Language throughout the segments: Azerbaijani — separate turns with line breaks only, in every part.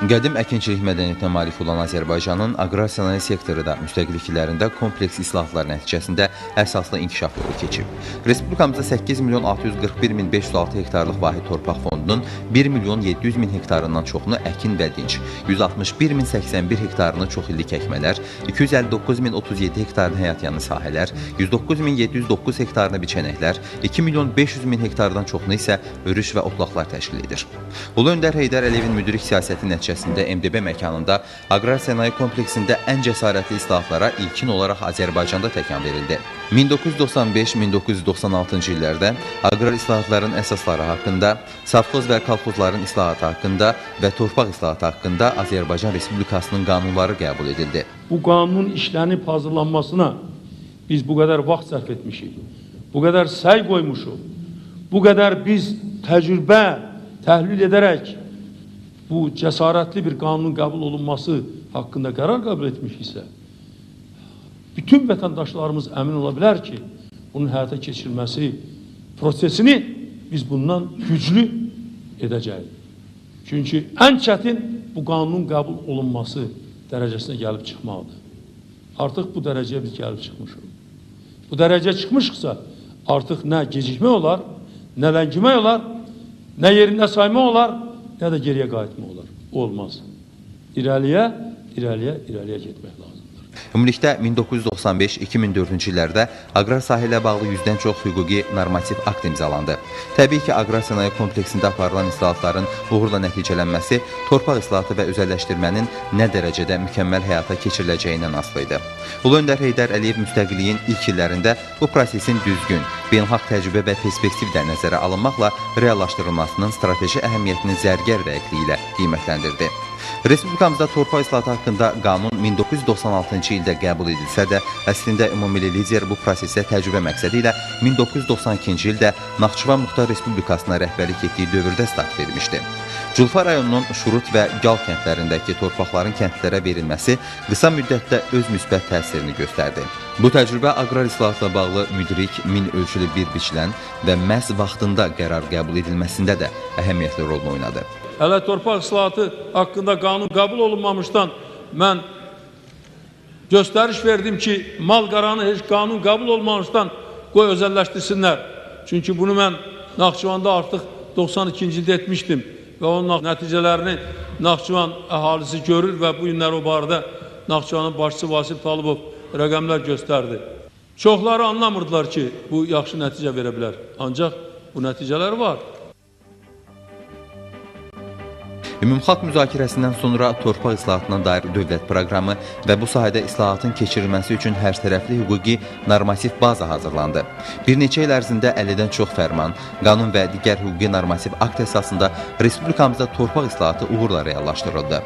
Qədim əkinçilik mədəniyyətinə malik olan Azərbaycanın aqrar sənaye sektoru da müstəqillik illərində kompleks islahatlar nəticəsində əsaslı inkişaf yolu keçib. Respublikamızda 8.641.506 hektarlıq vahid torpaq fondunun 1.700.000 hektarından çoxunu əkin və dinc, 161.081 hektarını çox illik əkmələr, 259.037 hektarını həyatyanı sahələr, 109.709 hektarını biçənəklər, 2.500.000 hektardan çoxunu isə örüş və otlaqlar təşkil edir. Ulu Öndər Heydər Əliyevin müdrik siyasəti nəticəsində MDB məkanında aqrar sənaye kompleksində ən cəsarətli islahatlara ilkin olaraq Azərbaycanda təkan verildi. 1995-1996-cı illərdə aqrar islahatların əsasları haqqında, sovxoz və kolxozların islahatı haqqında və torpaq islahatı haqqında Azərbaycan Respublikasının qanunları qəbul edildi.
Bu qanunun işlənib hazırlanmasına biz bu qədər vaxt sərf etmişik, bu qədər səy qoymuşuq, bu qədər biz təcrübə təhlil edərək bu cəsarətli bir qanunun qəbul olunması haqqında qərar qəbul etmişiksə, bütün vətəndaşlarımız əmin ola bilər ki, bunun həyata keçirilməsi prosesini biz bundan güclü edəcəyik. Çünki ən çətin bu qanunun qəbul olunması dərəcəsinə gəlib çıxmaqdır. Artıq bu dərəcəyə biz gəlib çıxmışıq. Bu dərəcəyə çıxmışıqsa, artıq nə gecikmək olar, nə ləngimək olar, nə yerində saymaq olar, nə də geriyə qayıtmaq olar. Olmaz. İrəliyə, irəliyə, irəliyə getmək lazımdır.
Ümumilikdə 1995-2004-cü illərdə aqrar sahə ilə bağlı 100-dən çox hüquqi normativ akt imzalandı. Təbii ki, aqrar sənaye kompleksində aparılan islahatların uğurla nəticələnməsi torpaq islahatı və özəlləşdirmənin nə dərəcədə mükəmməl həyata keçiriləcəyindən asılı idi. Ulu Öndər Heydər Əliyev müstəqilliyin ilk illərində bu prosesin düzgün, beynəlxalq təcrübə və perspektiv də nəzərə alınmaqla reallaşdırılmasının strateji əhəmiyyətini zərgər dəqiqliyi ilə qiymətləndirdi. Respublikamızda torpaq islahatı haqqında qanun 1996-cı ildə qəbul edilsə də, əslində ümummilli lider bu prosesə təcrübə məqsədi ilə 1992-ci ildə Naxçıvan Muxtar Respublikasına rəhbərlik etdiyi dövrdə start vermişdi. Culfa rayonunun Şurut və Gal kəndlərindəki torpaqların kəndlərə verilməsi qısa müddətdə öz müsbət təsirini göstərdi. Bu təcrübə aqrar islahatla bağlı müdrik, min ölçülü bir biçilən və məhz vaxtında qərar qəbul edilməsində də əhəmiyyətli rolunu oynadı.
Hələ torpaq islahatı haqqında qanun qəbul olunmamışdan mən göstəriş verdim ki, mal-qaranı heç qanun qəbul olmamışdan qoy özəlləşdirsinlər. Çünki bunu mən Naxçıvanda artıq 92-ci ildə etmişdim və onun nəticələrini Naxçıvan əhalisi görür və bu günlər o barədə Naxçıvanın başçısı Vasif Talıbov rəqəmlər göstərdi. Çoxları anlamırdılar ki, bu yaxşı nəticə verə bilər. Ancaq bu nəticələr var.
Ümumxalq müzakirəsindən sonra torpaq islahatına dair dövlət proqramı və bu sahədə islahatın keçirilməsi üçün hərtərəfli hüquqi normativ baza hazırlandı. Bir neçə il ərzində 50-dən çox fərman, qanun və digər hüquqi normativ akt əsasında Respublikamızda torpaq islahatı uğurla reallaşdırıldı.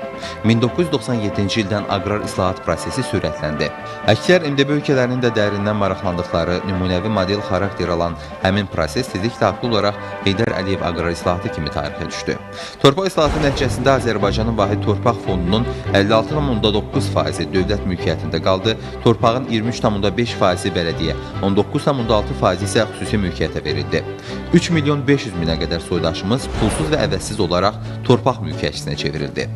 1997-ci ildən aqrar islahat prosesi sürətləndi. Əksər MDB ölkələrinin də dərindən maraqlandıqları nümunəvi model xarakter alan həmin proses tezliklə haqlı olaraq Heydər Əliyev aqrar islahatı kimi tarixə düşdü. Torpaq islahatı nəticəsində Azərbaycanın vahid torpaq fondunun 56,9%-i dövlət mülkiyyətində qaldı, torpağın 23,5%-i bələdiyyə, 19,6%-i isə xüsusi mülkiyyətə verildi. 3.500.000-ə qədər soydaşımız pulsuz və əvəzsiz olaraq torpaq mülkiyyətçisinə çevrildi.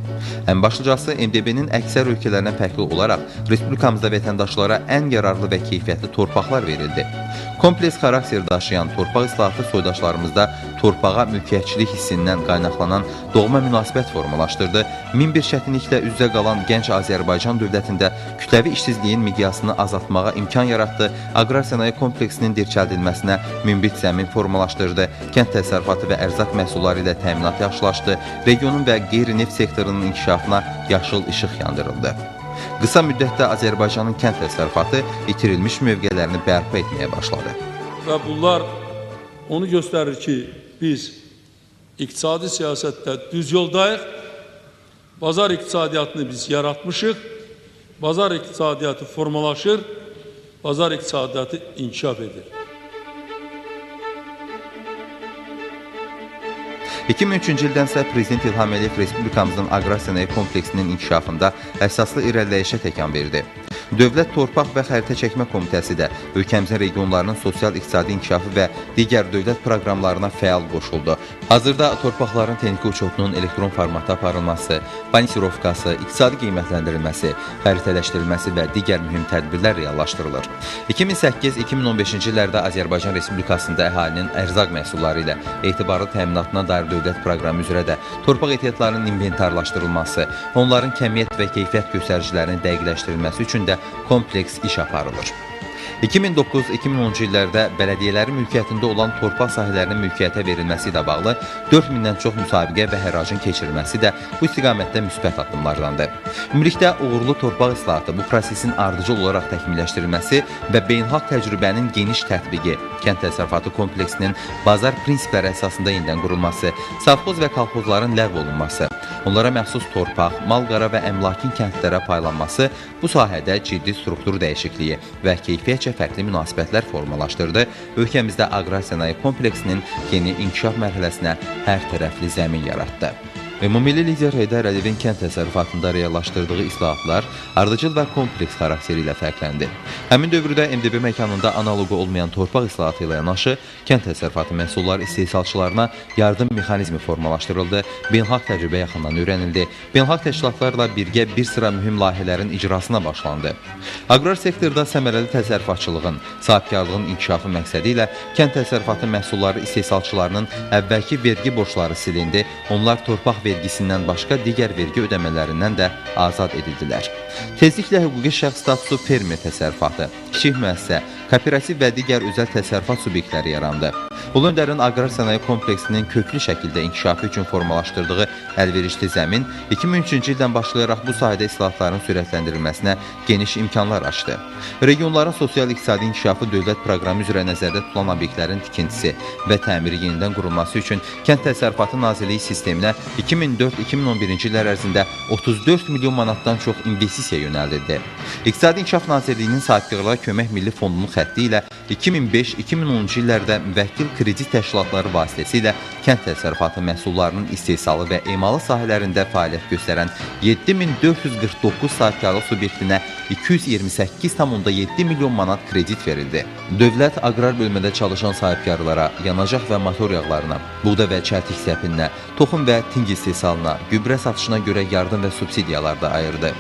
Ən başlıcası, MDB-nin əksər ölkələrindən fərqli olaraq Respublikamızda vətəndaşlara ən yararlı və keyfiyyətli torpaqlar verildi. Kompleks xarakter daşıyan torpaq islahatı soydaşlarımızda torpağa mülkiyyətçilik hissindən qaynaqlanan doğma münasibət formalaşdırdı. Min bir çətinliklə üz-üzə qalan gənc Azərbaycan dövlətində kütləvi işsizliyin miqyasını azaltmağa imkan yaratdı, aqrar sənaye kompleksinin dirçəldilməsinə münbit zəmin formalaşdırdı, kənd təsərrüfatı və ərzaq məhsulları ilə təminat yaxşılaşdı, regionun və qeyri-neft sektorunun inkişafına yaşıl işıq yandırıldı. Qısa müddətdə Azərbaycanın kənd təsərrüfatı itirilmiş mövqelərini bərpa etməyə başladı.
Və bunlar onu göstərir ki, biz iqtisadi siyasətdə düz yoldayıq, bazar iqtisadiyyatını biz yaratmışıq, bazar iqtisadiyyatı formalaşır, bazar iqtisadiyyatı inkişaf edir.
2003-cü ildən isə Prezident İlham Əliyev Respublikamızın aqrar sənaye kompleksinin inkişafında əsaslı irəliləyişə təkan verdi. Dövlət Torpaq və Xəritə Çəkmə Komitəsi də ölkəmizin regionlarının sosial-iqtisadi inkişafı və digər dövlət proqramlarına fəal qoşuldu. Hazırda torpaqların texniki uçotunun elektron formatda aparılması, bonisirovkası, iqtisadi qiymətləndirilməsi, xəritələşdirilməsi və digər mühüm tədbirlər reallaşdırılır. 2008-2015-ci illərdə Azərbaycan Respublikasında əhalinin ərzaq məhsulları ilə etibarlı təminatına dair dövlət proqramı üzrə də torpaq ehtiyatlarının inventarlaşdırılması, onların kəmiyyət və keyfiyyət göstəricilərinin dəqiqləşdirilməsi üçün də kompleks iş aparılır. 2009-2010-cu illərdə bələdiyyələrin mülkiyyətində olan torpaq sahələrinin mülkiyyətə verilməsi ilə bağlı 4000-dən çox müsabiqə və hərracın keçirilməsi də bu istiqamətdə müsbət addımlardandır. Ümumilikdə uğurlu torpaq islahatı, bu prosesin ardıcıl olaraq təkmilləşdirilməsi və beynəlxalq təcrübənin geniş tətbiqi, kənd təsərrüfatı kompleksinin bazar prinsipləri əsasında yenidən qurulması, sovxoz və kolxozların ləğv olunması, onlara məxsus torpaq, mal-qara və əmlakin kəndlərə paylanması bu sahədə ciddi struktur dəyişikliyi və keyfiyyətcə fərqli münasibətlər formalaşdırdı. Ölkəmizdə aqrar sənaye kompleksinin yeni inkişaf mərhələsinə hər tərəfli zəmin yaratdı. Ümummilli lider Heydər Əliyevin kənd təsərrüfatında reallaşdırdığı islahatlar ardıcıl və kompleks xarakteri ilə fərqləndi. Həmin dövrdə MDB məkanında analoqu olmayan torpaq islahatı ilə yanaşı kənd təsərrüfatı məhsulları istehsalçılarına yardım mexanizmi formalaşdırıldı, beynəlxalq təcrübə yaxından öyrənildi, beynəlxalq təşkilatlarla birgə bir sıra mühüm layihələrin icrasına başlandı. Aqrar sektorda səmərəli təsərrüfatçılığın, sahibkarlığın inkişafı məqsədi ilə kənd təsərrüfatı məhsulları istehsalçılarının əvvəlki vergi borcları silindi, onlar torpaq vergisindən başqa digər vergi ödəmələrindən də azad edildilər. Tezliklə hüquqi şəxs statusu fermer təsərrüfatı, kiçik müəssisə, kooperativ və digər özəl təsərrüfat subyektləri yarandı. Ulu Öndərin aqrar sənaye kompleksinin köklü şəkildə inkişafı üçün formalaşdırdığı əlverişli zəmin 2003-cü ildən başlayaraq bu sahədə islahatların sürətləndirilməsinə geniş imkanlar açdı. Regionların sosial-iqtisadi inkişafı dövlət proqramı üzrə nəzərdə tutulan obyektlərin tikintisi və təmiri yenidən qurulması üçün Kənd Təsərrüfatı Nazirliyi sisteminə 2004-2011-ci illər ərzində 34 milyon manatdan çox investisiya yönəldildi. İqtisadi İnkişaf Nazirliyinin Sahibkarlığa Kömək Milli Fondunun xətti ilə 2005-2010-cu illərdə müvəkkil kredit təşkilatları vasitəsilə kənd təsərrüfatı məhsullarının istehsalı və emalı sahələrində fəaliyyət göstərən 7449 sahibkarlıq subyektinə 228,7 milyon manat kredit verildi. Dövlət aqrar bölmədə çalışan sahibkarlara, yanacaq və motor yağlarına, buğda və çəltik səpininə, toxum və ting istehsalına, gübrə satışına görə yardım və subsidiyalar da ayırdı.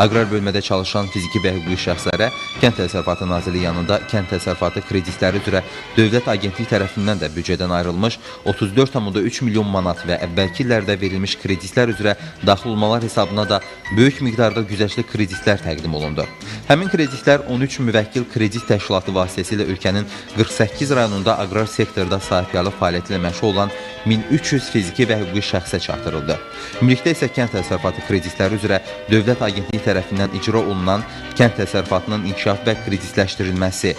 Aqrar bölmədə çalışan fiziki və hüquqi şəxslərə Kənd Təsərrüfatı Nazirliyi yanında kənd təsərrüfatı kreditləri üzrə Dövlət Agentliyi tərəfindən də büdcədən ayrılmış 34,3 milyon manat və əvvəlki illərdə verilmiş kreditlər üzrə daxil olmalar hesabına da böyük miqdarda güzəştli kreditlər təqdim olundu. Həmin kreditlər 13 müvəkkil kredit təşkilatı vasitəsilə ölkənin 48 rayonunda aqrar sektorda sahibkarlıq fəaliyyəti ilə məşğul olan 1300 fiziki və hüquqi şəxsə çatdırıldı. Ümumilikdə isə kənd təsərrüfatı kreditləri üzrə Dövlət Agentliyi tərəfindən icra olunan kənd təsərrüfatının inkişaf və kreditləşdirilməsi,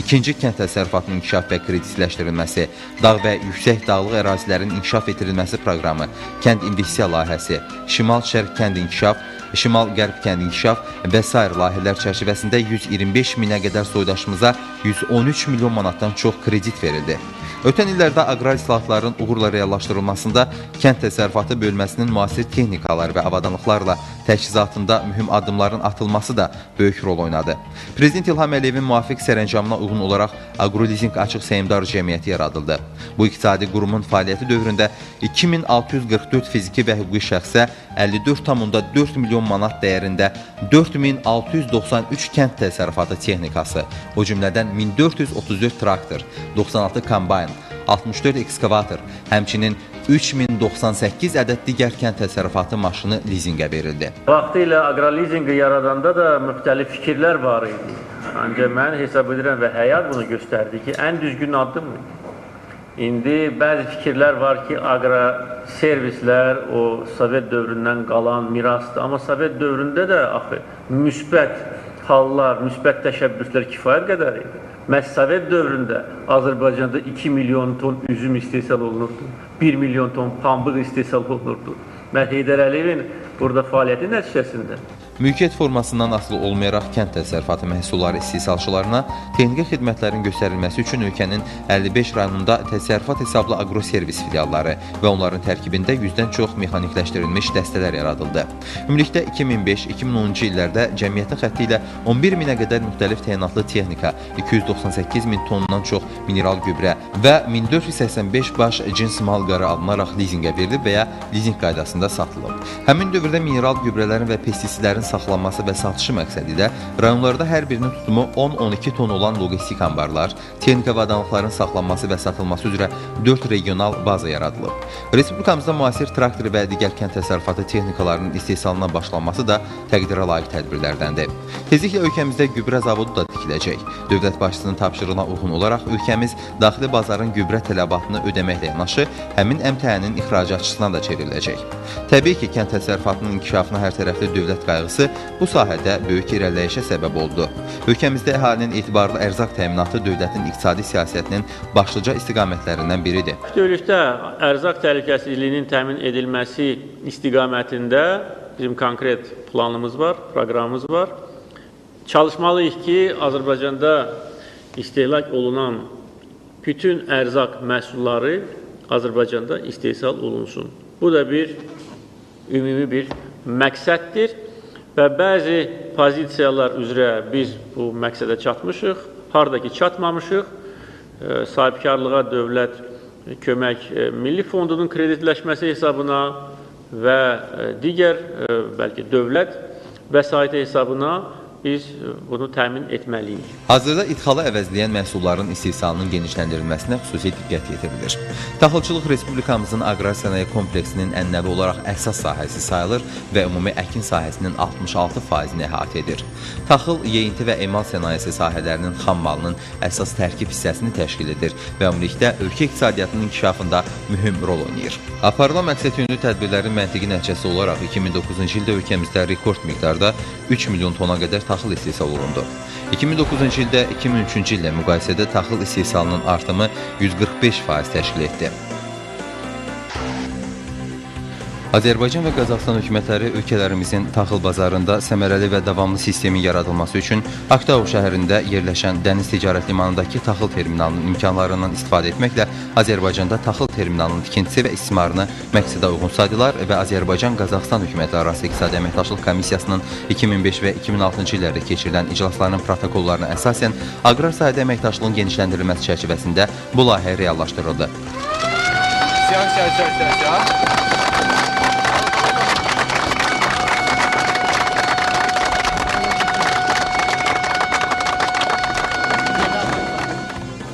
ikinci kənd təsərrüfatının inkişaf və kreditləşdirilməsi, dağ və yüksək dağlıq ərazilərin inkişaf etdirilməsi proqramı, kənd investisiya layihəsi, şimal-şərq kənd inkişaf, şimal-qərb kənd inkişaf və sair layihələr çərçivəsində 125 minə qədər soydaşımıza 113 milyon manatdan çox kredit verildi. Ötən illərdə aqrar islahatların uğurla reallaşdırılmasında kənd təsərrüfatı bölməsinin müasir texnikalar və avadanlıqlarla təchizatında mühüm addımların atılması da böyük rol oynadı. Prezident İlham Əliyevin müvafiq sərəncamına uyğun olaraq Aqrolizing Açıq Səhmdar Cəmiyyəti yaradıldı. Bu iqtisadi qurumun fəaliyyəti dövründə 2644 fiziki və hüquqi şəxsə 54,4 milyon manat dəyərində 4693 kənd təsərrüfatı texnikası, o cümlədən 1434 traktor, 96 kombayn, 64 ekskavator, həmçinin 3098 ədəd digər kənd təsərrüfatı maşını lizinqə verildi.
Vaxtilə aqrolizinqi yaradanda da müxtəlif fikirlər var idi. Ancaq mən hesab edirəm və həyat bunu göstərdi ki, ən düzgün addım idi. İndi bəzi fikirlər var ki, aqroservislər o Sovet dövründən qalan mirasdır. Amma Sovet dövründə də axı müsbət hallar, müsbət təşəbbüslər kifayət qədər idi. Məhz Sovet dövründə Azərbaycanda 2 milyon ton üzüm istehsal olunurdu, 1 milyon ton pambıq istehsal olunurdu. Məhz Heydər Əliyevin burada fəaliyyəti nəticəsində.
Mülkiyyət formasından asılı olmayaraq kənd təsərrüfatı məhsulları istehsalçılarına texniki xidmətlərin göstərilməsi üçün ölkənin 55 rayonunda təsərrüfat hesablı agroservis filialları və onların tərkibində 100-dən çox mexanikləşdirilmiş dəstələr yaradıldı. Ümumilikdə 2005-2010-cu illərdə cəmiyyətin xətti ilə 11 minə qədər müxtəlif təyinatlı texnika, 298 min tondan çox mineral gübrə və 1485 baş cins mal qarı alınaraq lizinqə verilib və ya lizinq qaydasında satılıb. Həmin dövrdə mineral gübrələrin və pestisидlərin saxlanması və satışı məqsədi ilə rayonlarda hər birinin tutumu 10-12 ton olan logistik anbarlar, texnika və avadanlıqların saxlanması və satılması üzrə 4 regional baza yaradılıb. Respublikamızda müasir traktor və digər kənd təsərrüfatı texnikalarının istehsalına başlanması da təqdirə layiq tədbirlərdəndir. Tezliklə ölkəmizdə gübrə zavodu da tikiləcək. Dövlət başçısının tapşırığına uyğun olaraq ölkəmiz daxili bazarın gübrə tələbatını ödəməklə yanaşı, həmin əmtəənin ixracatçısına da çevriləcək. Təbii ki, kənd təsərrüfatının inkişafına hər tərəfli dövlət qayğısı bu sahədə böyük irəliləyişə səbəb oldu. Ölkəmizdə əhalinin etibarlı ərzaq təminatı dövlətin iqtisadi siyasətinin başlıca istiqamətlərindən biridir.
Bütövlükdə ərzaq təhlükəsizliyinin təmin edilməsi istiqamətində bizim konkret planımız var, proqramımız var. Çalışmalıyıq ki, Azərbaycanda istehlak olunan bütün ərzaq məhsulları Azərbaycanda istehsal olunsun. Bu da bir ümumi bir məqsəddir və bəzi pozisiyalar üzrə biz bu məqsədə çatmışıq, harda ki çatmamışıq, sahibkarlığa dövlət kömək milli fondunun kreditləşməsi hesabına və digər bəlkə dövlət vəsaiti hesabına biz bunu təmin etməliyik.
Hazırda idxalı əvəzləyən məhsulların istehsalının genişləndirilməsinə xüsusi diqqət yetirilir. Taxılçılıq Respublikamızın aqrar sənaye kompleksinin ənənəvi olaraq əsas sahəsi sayılır və ümumi əkin sahəsinin 66%-ni əhatə edir. Taxıl, yeyinti və emal sənayesi sahələrinin xam malının əsas tərkib hissəsini təşkil edir və ümumilikdə ölkə iqtisadiyyatının inkişafında mühüm rol oynayır. Aparılan məqsədyönlü tədbirlərin məntiqi nəticəsi olaraq 2009-cu ildə ölkəmizdə rekord miqdarda 3 milyon tona qədər taxıl istehsal olundu. 2009-cu ildə 2003-cü illə müqayisədə taxıl istehsalının artımı 145% təşkil etdi. Azərbaycan və Qazaxıstan hökumətləri ölkələrimizin taxıl bazarında səmərəli və davamlı sistemin yaradılması üçün Aktau şəhərində yerləşən dəniz ticarət limanındakı taxıl terminalının imkanlarından istifadə etməklə Azərbaycanda taxıl terminalının tikintisi və istismarını məqsədə uyğun saydılar və Azərbaycan-Qazaxıstan hökumətləri arası İqtisadi Əməkdaşlıq Komissiyasının 2005 və 2006-cı illərdə keçirilən iclaslarının protokollarına əsasən aqrar sahədə əməkdaşlığın genişləndirilməsi çərçivəsində bu layihə reallaşdırıldı.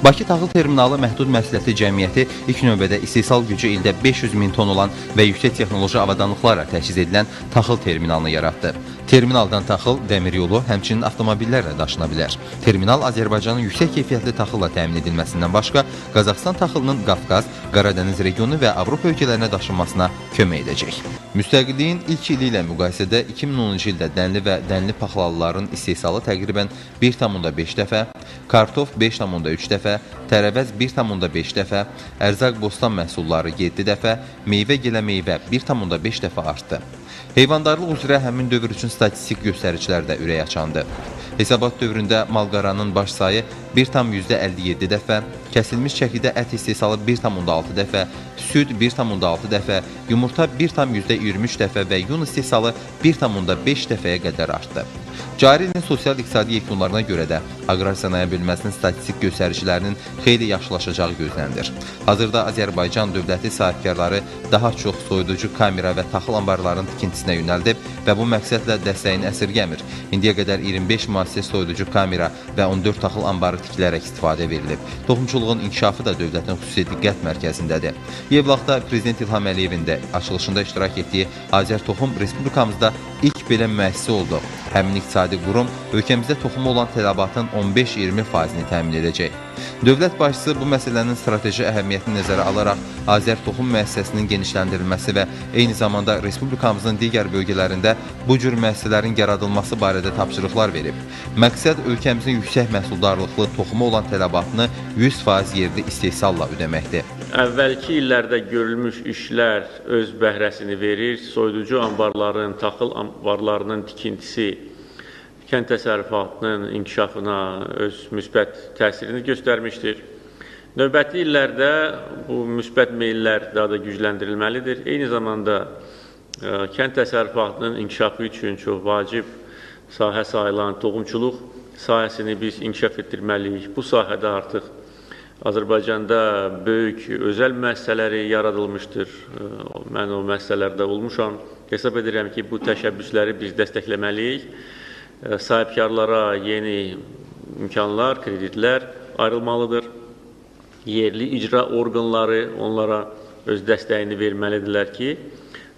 Bakı Taxıl Terminalı Məhdud Məsuliyyətli Cəmiyyəti ilk növbədə istehsal gücü ildə 500 min ton olan və yüksək texnoloji avadanlıqlarla təchiz edilən taxıl terminalını yaratdı. Terminaldan taxıl dəmir yolu, həmçinin avtomobillərlə daşına bilər. Terminal Azərbaycanın yüksək keyfiyyətli taxılla təmin edilməsindən başqa Qazaxıstan taxılının Qafqaz, Qaradəniz regionu və Avropa ölkələrinə daşınmasına kömək edəcək. Müstəqilliyin ilk ili ilə müqayisədə 2010-cu ildə dənli və dənli paxlalıların istehsalı təqribən 1,5 dəfə, kartof 5,3 dəfə, tərəvəz 1,5 dəfə, ərzaq bostan məhsulları 7 dəfə, meyvə gilə meyvə 1,5 dəfə artdı. Heyvandarlıq üzrə həmin dövr üçün statistik göstəricilər də ürək açandı. Hesabat dövründə malqaranın baş sayı 1,57 dəfə, kəsilmiş çəkidə ət istehsalı 1,6 dəfə, süd 1,6 dəfə, yumurta 1,23 dəfə və yun istehsalı 1,5 dəfəyə qədər artdı. Cari ilin sosial-iqtisadi yekunlarına görə də aqrar sənaye bölməsinin statistik göstəricilərinin xeyli yaxşılaşacağı gözlənilir. Hazırda Azərbaycan dövləti sahibkarları daha çox soyuducu kamera və taxıl anbarlarının tikintisinə yönəldib və bu məqsədlə dəstəyini əsirgəmir. İndiyə qədər 25 müasir soyuducu kamera və 14 taxıl anbarı tikilərək istifadə verilib. Toxumçuluğun inkişafı da dövlətin xüsusi diqqət mərkəzindədir. Yevlaxda Prezident İlham Əliyevin də açılışında iştirak etdiyi Azərtoxum Respublikamızda ilk belə müəssisə oldu. Həmin iqtisadi qurum ölkəmizdə toxumu olan tələbatın 15-20%-ni təmin edəcək. Dövlət başçısı bu məsələnin strateji əhəmiyyətini nəzərə alaraq Azərtoxum müəssisəsinin genişləndirilməsi və eyni zamanda respublikamızın digər bölgələrində bu cür müəssisələrin yaradılması barədə tapşırıqlar verib. Məqsəd ölkəmizin yüksək məhsuldarlıqlı toxumu olan tələbatını 100% yerli istehsalla ödəməkdir.
Əvvəlki illərdə görülmüş işlər öz bəhrəsini verir. Soyuducu anbarların, taxıl anbarlarının tikintisi kənd təsərrüfatının inkişafına öz müsbət təsirini göstərmişdir. Növbəti illərdə bu müsbət meyillər daha da gücləndirilməlidir. Eyni zamanda kənd təsərrüfatının inkişafı üçün çox vacib sahə sayılan toxumçuluq sahəsini biz inkişaf etdirməliyik. Bu sahədə artıq Azərbaycanda böyük özəl müəssisələri yaradılmışdır. Mən o müəssisələrdə olmuşam. Hesab edirəm ki, bu təşəbbüsləri biz dəstəkləməliyik. Sahibkarlara yeni imkanlar, kreditlər ayrılmalıdır. Yerli icra orqanları onlara öz dəstəyini verməlidirlər ki,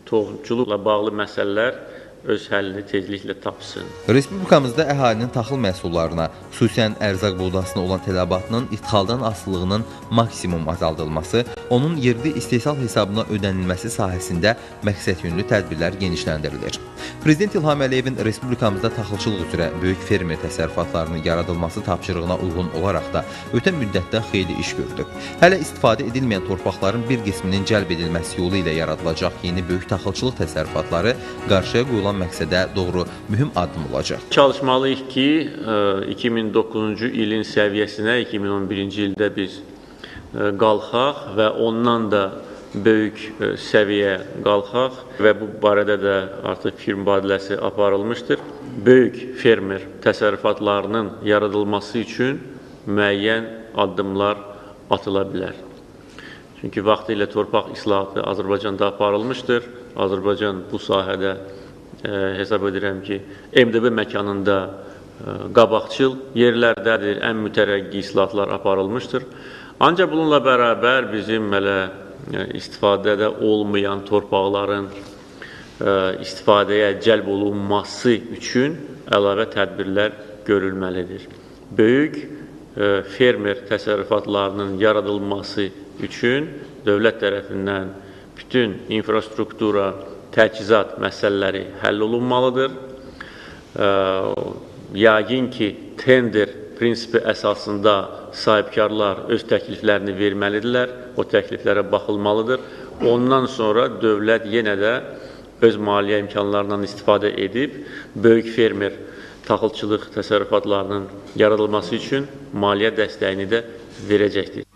toxumçuluqla bağlı məsələlər öz həllini tezliklə tapsın.
Respublikamızda əhalinin taxıl məhsullarına, xüsusən ərzaq buğdasına olan tələbatının idxaldan asılılığının maksimum azaldılması, onun yerli istehsal hesabına ödənilməsi sahəsində məqsədyönlü tədbirlər genişləndirilir. Prezident İlham Əliyevin respublikamızda taxılçılıq üzrə böyük fermer təsərrüfatlarının yaradılması tapşırığına uyğun olaraq da ötən müddətdə xeyli iş görülüb. Hələ istifadə edilməyən torpaqların bir qisminin cəlb edilməsi yolu ilə yaradılacaq yeni böyük taxılçılıq təsərrüfatları qarşıya qoyulan məqsədə doğru mühüm addım olacaq.
Çalışmalıyıq ki, 2009-cu ilin səviyyəsinə 2011-ci ildə biz qalxaq və ondan da böyük səviyyə qalxaq və bu barədə də artıq fikir mübadiləsi aparılmışdır. Böyük fermer təsərrüfatlarının yaradılması üçün müəyyən addımlar atıla bilər. Çünki vaxtilə torpaq islahatı Azərbaycanda aparılmışdır. Azərbaycan bu sahədə hesab edirəm ki, MDB məkanında qabaqcıl yerlərdədir, ən mütərəqqi islahatlar aparılmışdır. Ancaq bununla bərabər bizim elə istifadədə olmayan torpaqların istifadəyə cəlb olunması üçün əlavə tədbirlər görülməlidir. Böyük fermer təsərrüfatlarının yaradılması üçün dövlət tərəfindən bütün infrastruktura, təchizat məsələləri həll olunmalıdır. Yəqin ki, tender prinsipi əsasında sahibkarlar öz təkliflərini verməlidirlər, o təkliflərə baxılmalıdır. Ondan sonra dövlət yenə də öz maliyyə imkanlarından istifadə edib böyük fermer taxılçılıq təsərrüfatlarının yaradılması üçün maliyyə dəstəyini də verəcəkdir.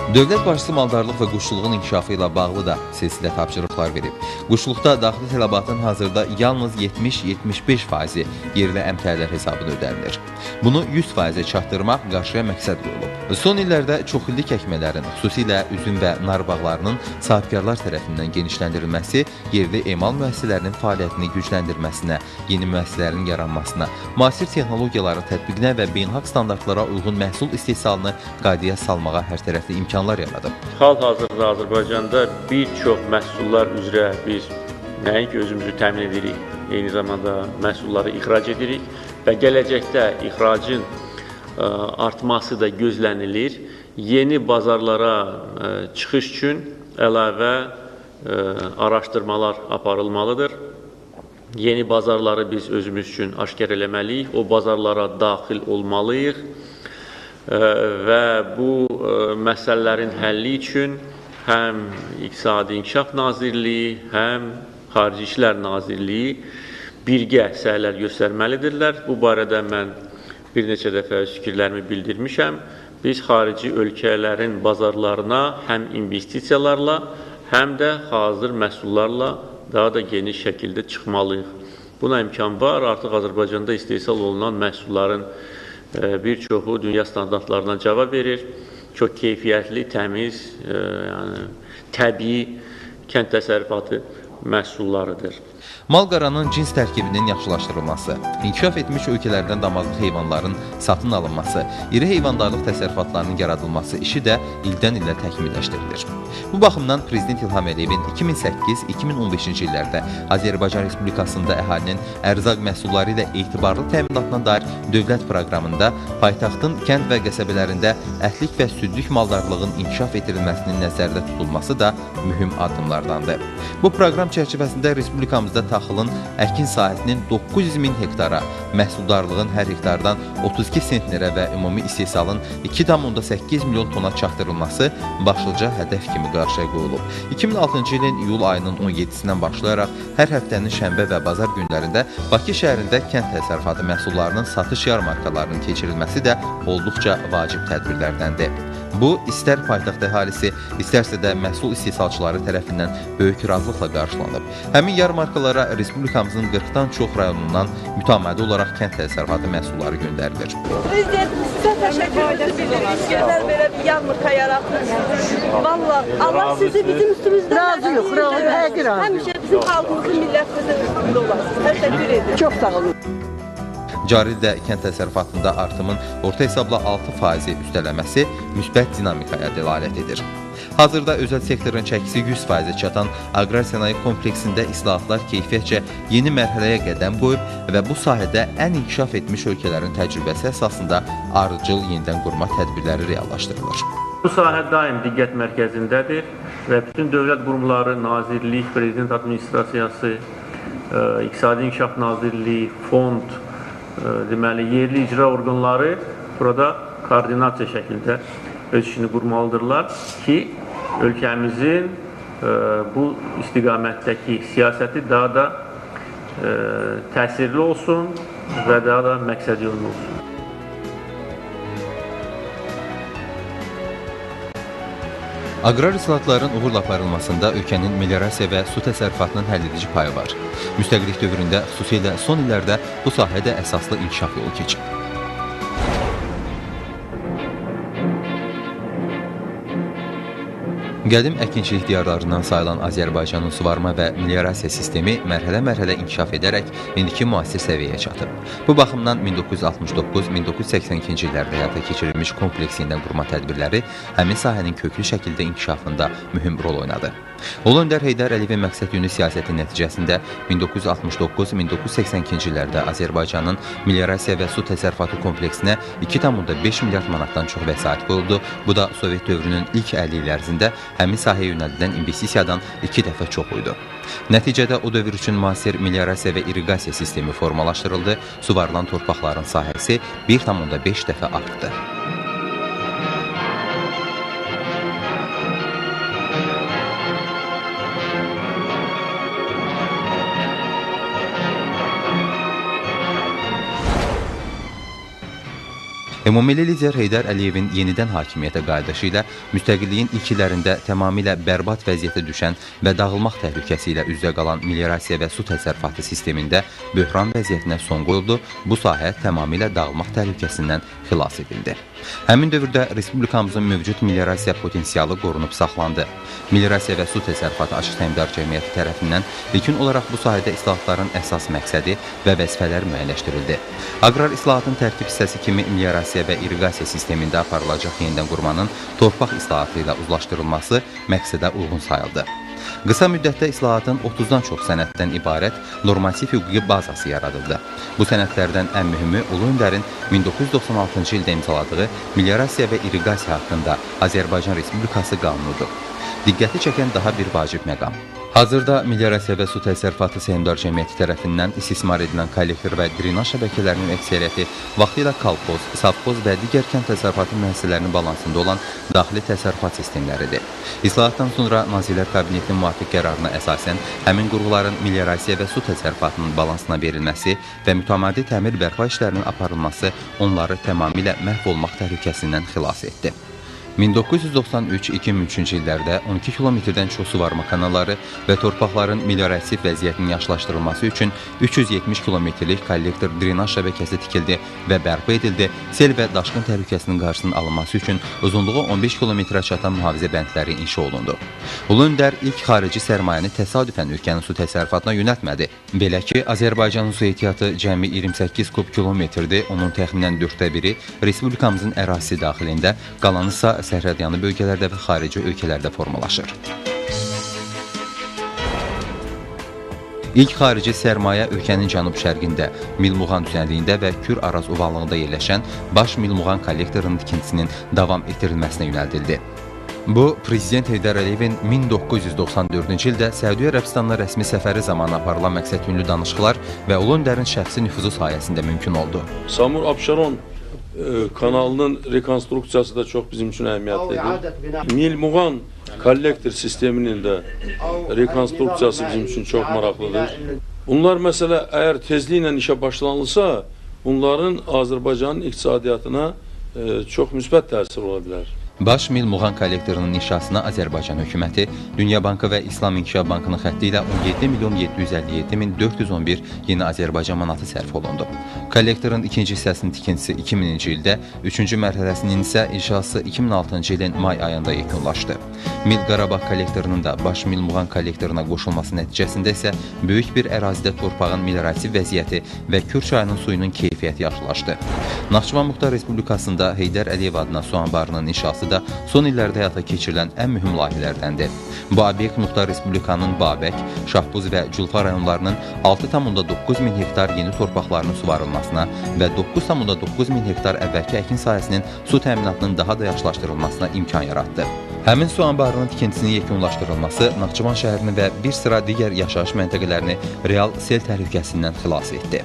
Dövlət başçısı maldarlıq və quşçuluğun inkişafı ilə bağlı da silsilə tapşırıqlar verib. Quşçuluqda daxili tələbatın hazırda yalnız 70-75% yerli əmtələr hesabına ödənilir. Bunu 100%-ə çatdırmaq qarşıya məqsəd qoyulub. Son illərdə çoxillik əkmələrin, xüsusilə üzüm və nar bağlarının sahibkarlar tərəfindən genişləndirilməsi yerli emal müəssisələrinin fəaliyyətini gücləndirməsinə, yeni müəssisələrin yaranmasına, müasir texnologiyaların tətbiqinə və beynəlxalq standartlara uyğun məhsul istehsalını qaydaya salmağa hərtərəfli imkanlar yaradıb.
Hal-hazırda Azərbaycanda bir çox məhsullar üzrə biz nəinki özümüzü təmin edirik, eyni zamanda məhsulları ixrac edirik və gələcəkdə ixracın artması da gözlənilir. Yeni bazarlara çıxış üçün əlavə araşdırmalar aparılmalıdır. Yeni bazarları biz özümüz üçün aşkar eləməliyik, o bazarlara daxil olmalıyıq və bu məsələlərin həlli üçün həm İqtisadi İnkişaf Nazirliyi, həm Xarici İşlər Nazirliyi birgə səylər göstərməlidirlər. Bu barədə mən bir neçə dəfə öz fikirlərimi bildirmişəm. Biz xarici ölkələrin bazarlarına həm investisiyalarla, həm də hazır məhsullarla daha da geniş şəkildə çıxmalıyıq. Buna imkan var. Artıq Azərbaycanda istehsal olunan məhsulların bir çoxu dünya standartlarına cavab verir. Çox keyfiyyətli, təmiz, yəni təbii kənd təsərrüfatı məhsullarıdır.
Malqaranın cins tərkibinin yaxşılaşdırılması, inkişaf etmiş ölkələrdən damazlıq heyvanların satın alınması, iri heyvandarlıq təsərrüfatlarının yaradılması işi də ildən ilə təkmilləşdirilir. Bu baxımdan Prezident İlham Əliyevin 2008-2015-ci illərdə Azərbaycan Respublikasında əhalinin ərzaq məhsulları ilə etibarlı təminatına dair dövlət proqramında paytaxtın kənd və qəsəbələrində ətlik və südlük maldarlığın inkişaf etdirilməsinin nəzərdə tutulması da mühüm addımlardandır. Bu proqram çərçivəsində respublikamızda taxılın əkin sahəsinin 900 min hektara, məhsuldarlığın hər hektardan 32 sentnerə və ümumi istehsalın 2,8 milyon tona çatdırılması başlıca hədəf kimi qarşıya qoyulub. 2006-cı ilin iyul ayının 17-sindən başlayaraq hər həftənin şənbə və bazar günlərində Bakı şəhərində kənd təsərrüfatı məhsullarının satış yarmarkalarının keçirilməsi də olduqca vacib tədbirlərdəndir. Bu, istər paytaxt əhalisi, istərsə də məhsul istehsalçıları tərəfindən böyük razılıqla qarşılanıb. Həmin yarmarkalara respublikamızın 40-dan çox rayonundan mütəmadi olaraq kənd təsərrüfatı məhsulları göndərilir.
Prezidentimiz sizə təşəkkürümüzü bildiririk. Gözəl belə bir yarmarka yaratmışsınız. Vallahi Allah sizi bizim üstümüzdə
razı yox, həqiqi razı.
Həmişə bizim xalqımızın, millətimizin üstündə olasınız. Təşəkkür edirəm.
Çox sağ olun.
Cari ildə kənd təsərrüfatında artımın orta hesabla 6% üstələməsi müsbət dinamikaya dəlalət edir. Hazırda özəl sektorun çəkisi 100%-ə çatan aqrar sənaye kompleksində islahatlar keyfiyyətcə yeni mərhələyə qədəm qoyub və bu sahədə ən inkişaf etmiş ölkələrin təcrübəsi əsasında ardıcıl yenidən qurma tədbirləri reallaşdırılır.
Bu sahə daim diqqət mərkəzindədir və bütün dövlət qurumları, nazirlik, prezident administrasiyası, İqtisadi İnkişaf Nazirliyi, fond, deməli, yerli icra orqanları burada koordinasiya şəkildə öz işini qurmalıdırlar ki, ölkəmizin bu istiqamətdəki siyasəti daha da təsirli olsun və daha da məqsədyönlü olsun.
Aqrar islahatların uğurla aparılmasında ölkənin meliorasiya və su təsərrüfatının həlledici payı var. Müstəqillik dövründə, xüsusilə son illərdə bu sahədə əsaslı inkişaf yolu keçib. Qədim əkinçilik diyarlarından sayılan Azərbaycanın suvarma və meliorasiya sistemi mərhələ-mərhələ inkişaf edərək indiki müasir səviyyəyə çatıb. Bu baxımdan 1969-1982-ci illərdə həyata keçirilmiş kompleks yenidən qurma tədbirləri həmin sahənin köklü şəkildə inkişafında mühüm rol oynadı. Ulu Öndər Heydər Əliyevin məqsədyönlü siyasəti nəticəsində 1969-1982-ci illərdə Azərbaycanın meliorasiya və su təsərrüfatı kompleksinə 2,5 milyard manatdan çox vəsait qoyuldu. Bu da Sovet dövrünün ilk 50 il ərzində həmin sahəyə yönəldilən investisiyadan 2 dəfə çox idi. Nəticədə o dövr üçün müasir meliorasiya və irriqasiya sistemi formalaşdırıldı, suvarılan torpaqların sahəsi 1,5 dəfə artdı. Ümummilli lider Heydər Əliyevin yenidən hakimiyyətə qayıdışı ilə müstəqilliyin ilk illərində tamamilə bərbad vəziyyətə düşən və dağılmaq təhlükəsi ilə üzdə qalan meliorasiya və su təsərrüfatı sistemində böhran vəziyyətinə son qoyuldu, bu sahə tamamilə dağılmaq təhlükəsindən xilas edildi. Həmin dövrdə respublikamızın mövcud meliorasiya potensialı qorunub saxlandı. Meliorasiya və su təsərrüfatı Açıq Səhmdar Cəmiyyəti tərəfindən ilkin olaraq bu sahədə islahatların əsas məqsədi və vəzifələr müəyyənləşdirildi. Aqrar islahatın tərkib hissəsi kimi meliorasiya və irriqasiya sistemində aparılacaq yenidən qurmanın torpaq islahatı ilə uzlaşdırılması məqsədə uyğun sayıldı. Qısa müddətdə islahatın 30-dan çox sənəddən ibarət normativ hüquqi bazası yaradıldı. Bu sənədlərdən ən mühümü Ulu Öndərin 1996-cı ildə imzaladığı Meliorasiya və irriqasiya haqqında Azərbaycan Respublikası qanunudur. Diqqəti çəkən daha bir vacib məqam. Hazırda Meliorasiya və Su Təsərrüfatı Səhmdar Cəmiyyəti tərəfindən istismar edilən kollektor və drenaj şəbəkələrinin əksəriyyəti vaxtilə kolxoz, sovxoz və digər kənd təsərrüfatı müəssisələrinin balansında olan daxili təsərrüfat sistemləridir. İslahatdan sonra Nazirlər Kabinetinin müvafiq qərarına əsasən həmin qurğuların meliorasiya və su təsərrüfatının balansına verilməsi və mütəmadi təmir bərpa işlərinin aparılması onları tamamilə məhv olmaq təhlükəsindən xilas etdi. 1993-2003-cü illərdə 12 kilometrdən çox suvarma kanalları və torpaqların meliorativ vəziyyətinin yaxşılaşdırılması üçün 370 kilometrlik kollektor drenaj şəbəkəsi tikildi və bərpa edildi. Sel və daşqın təhlükəsinin qarşısının alınması üçün uzunluğu 15 kilometrə çatan mühafizə bəndləri inşa olundu. Ulu Öndər ilk xarici sərmayəni təsadüfən ölkənin su təsərrüfatına yönəltmədi. Belə ki, Azərbaycanın su ehtiyatı cəmi 28 kub kilometrdir, onun təxminən 1/4-i respublikamızın ərazisi daxilində, qalanı isə sərhədyanı bölgələrdə və xarici ölkələrdə formalaşır. İlk xarici sərmayə ölkənin cənub-şərqində, Milmuğan düzənliyində və Kür-Araz ovalığında yerləşən Baş Milmuğan kollektorunun tikintisinin davam etdirilməsinə yönəldildi. Bu, Prezident Heydər Əliyevin 1994-cü ildə Səudiyyə Ərəbistanına rəsmi səfəri zamanı aparılan məqsədyönlü danışıqlar və Ulu Öndərin şəxsi nüfuzu sayəsində mümkün oldu.
Samur-Abşeron kanalının rekonstruksiyası da çox bizim üçün əhəmiyyətlidir. Milmuğan kollektor sisteminin də rekonstruksiyası bizim üçün çox maraqlıdır. Bunlar məsələ əgər tezliklə işə başlanılsa, bunların Azərbaycanın iqtisadiyyatına çox müsbət təsir ola bilər.
Baş Milmuğan kollektorunun inşasına Azərbaycan hökuməti, Dünya Bankı və İslam İnkişaf Bankının xətti ilə 17.757.411 yeni Azərbaycan manatı sərf olundu. Kollektorun ikinci hissəsinin tikintisi 2000-ci ildə, üçüncü mərhələsinin isə inşası 2006-cı ilin may ayında yekunlaşdı. Mil Qarabağ kollektorunun da Baş Milmuğan kollektoruna qoşulması nəticəsində isə böyük bir ərazidə torpağın meliorativ vəziyyəti və Kür çayının suyunun keyfiyyəti yaxşılaşdı. Naxçıvan Muxtar Respublikasında Heydər Əliyev adına su anbarının inşası da son illərdə həyata keçirilən ən mühüm layihələrdəndir. Bu obyekt Muxtar Respublikanın Babək, Şahbuz və Culfa rayonlarının 6,9 min hektar yeni torpaqlarının suvarılmasına və 9,9 min hektar əvvəlki əkin sahəsinin su təminatının daha da yaxşılaşdırılmasına imkan yaratdı. Həmin su anbarının tikintisinin yekunlaşdırılması Naxçıvan şəhərini və bir sıra digər yaşayış məntəqələrini real sel təhlükəsindən xilas etdi.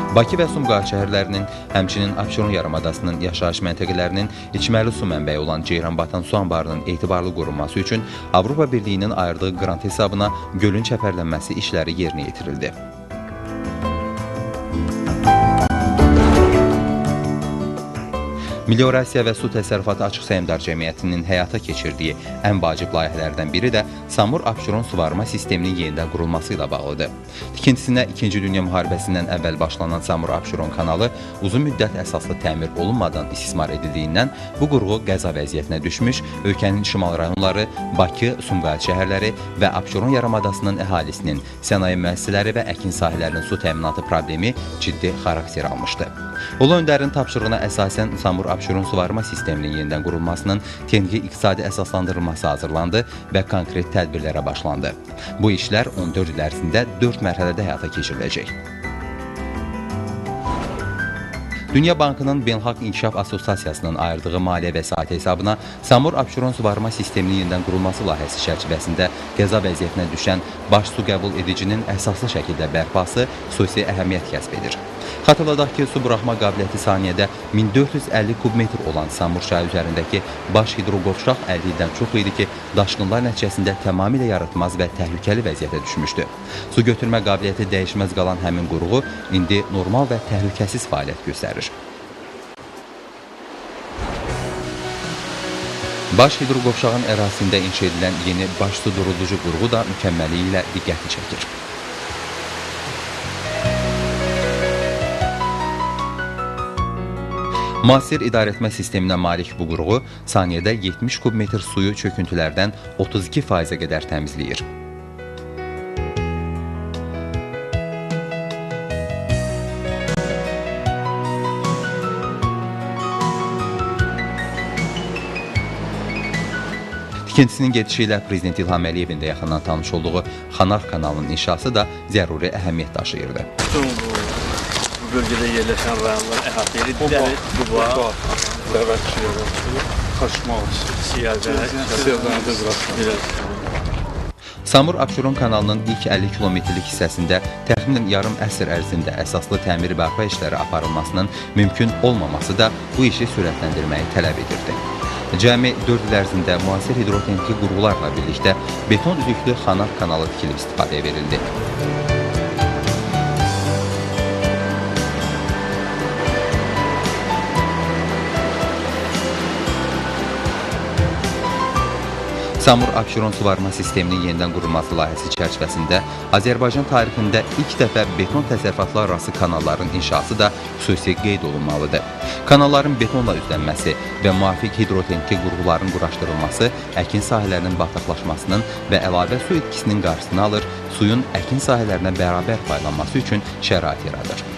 Bakı və Sumqayıt şəhərlərinin, həmçinin Abşeron yarımadasının yaşayış məntəqələrinin içməli su mənbəyi olan Ceyranbatan su anbarının etibarlı qorunması üçün Avropa Birliyinin ayırdığı qrant hesabına gölün çəpərlənməsi işləri yerinə yetirildi. Meliorasiya və Su Təsərrüfatı Açıq Səhmdar Cəmiyyətinin həyata keçirdiyi ən vacib layihələrdən biri də Samur-Abşeron suvarma sisteminin yenidən qurulması ilə bağlıdır. Tikintisinə İkinci Dünya Müharibəsindən əvvəl başlanan Samur-Abşeron kanalı uzun müddət əsaslı təmir olunmadan istismar edildiyindən bu qurğu qəza vəziyyətinə düşmüş, ölkənin şimal rayonları, Bakı, Sumqayıt şəhərləri və Abşeron yarımadasının əhalisinin, sənaye müəssisələri və əkin sahələrinin su təminatı problemi ciddi xarakter almışdı. Ulu Öndərin tapşırığına əsasən Samur-Abşeron suvarma sisteminin yenidən qurulmasının texniki iqtisadi əsaslandırılması hazırlandı və konkret tədbirlərə başlandı. Bu işlər 14 il ərzində 4 mərhələdə həyata keçiriləcək. Dünya Bankının Beynəlxalq İnkişaf Assosiasiyasının ayırdığı maliyyə vəsaiti hesabına Samur-Abşeron suvarma sisteminin yenidən qurulması layihəsi çərçivəsində qəza vəziyyətinə düşən baş su qəbul edicinin əsaslı şəkildə bərpası xüsusi əhəmiyyət kəsb edir. Xatırladaq ki, su buraxma qabiliyyəti saniyədə 1450 kubmetr olan Samur çayı üzərindəki baş hidroqovşaq 50 ildən çox idi ki, daşqınlar nəticəsində tamamilə yaratmaz və təhlükəli vəziyyətə düşmüşdü. Su götürmə qabiliyyəti dəyişməz qalan həmin qurğu indi normal və təhlükəsiz fəaliyyət göstərir. Baş hidroqovşağın ərazisində inşa edilən yeni baş su durulducu qurğu da mükəmməliyi ilə diqqəti çəkir. Müasir idarəetmə sisteminə malik bu qurğu saniyədə 70 kubmetr suyu çöküntülərdən 32%-ə qədər təmizləyir. Tikintisinin gedişi ilə Prezident İlham Əliyevin də yaxından tanış olduğu Xanar kanalının inşası da zəruri əhəmiyyət daşıyırdı.
Bütün bu bölgədə yerləşən rayonlar əhatə edir. Dəli, Quba,
Dəvətçi, Xaşmaz, Siyazənə.
Samur-Abşeron kanalının ilk 50 kilometrlik hissəsində təxminən yarım əsr ərzində əsaslı təmir bərpa işləri aparılmasının mümkün olmaması da bu işi sürətləndirməyi tələb edirdi. Cəmi 4 il ərzində müasir hidrotexniki qurğularla birlikdə beton üzüklü Xanar kanalı tikilib istifadəyə verildi. Samur-Abşeron suvarma sisteminin yenidən qurulması layihəsi çərçivəsində Azərbaycan tarixində ilk dəfə beton təsərrüfatlar arası kanalların inşası da xüsusi qeyd olunmalıdır. Kanalların betonla üzlənməsi və müvafiq hidrotexniki qurğuların quraşdırılması əkin sahələrinin bataqlaşmasının və əlavə su itkisinin qarşısını alır, suyun əkin sahələrinə bərabər paylanması üçün şərait yaradır.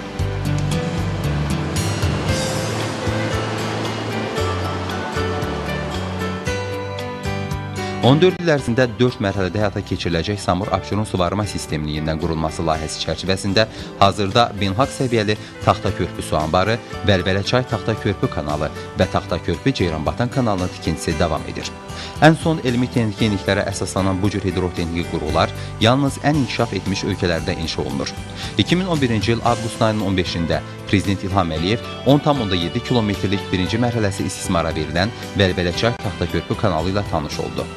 ...14 il ərzində 4 mərhələdə həyata keçiriləcək Samur-Abşeron suvarma sisteminin yenidən qurulması layihəsi çərçivəsində hazırda beynəlxalq səviyyəli Taxtakörpü su anbarı, Vəlvələçay Taxtakörpü kanalı və Taxtakörpü Ceyranbatan kanalının tikintisi davam edir. Ən son elmi texniki yeniliklərə əsaslanan bu cür hidrotexniki qurğular yalnız ən inkişaf etmiş ölkələrdə inşa olunur. 2011-ci il avqust ayının 15-də Prezident İlham Əliyev 10,7 kilometrlik birinci mərhələsi istismara verilən Vəlvələçay Taxtakörpü kanalı ilə tanış oldu.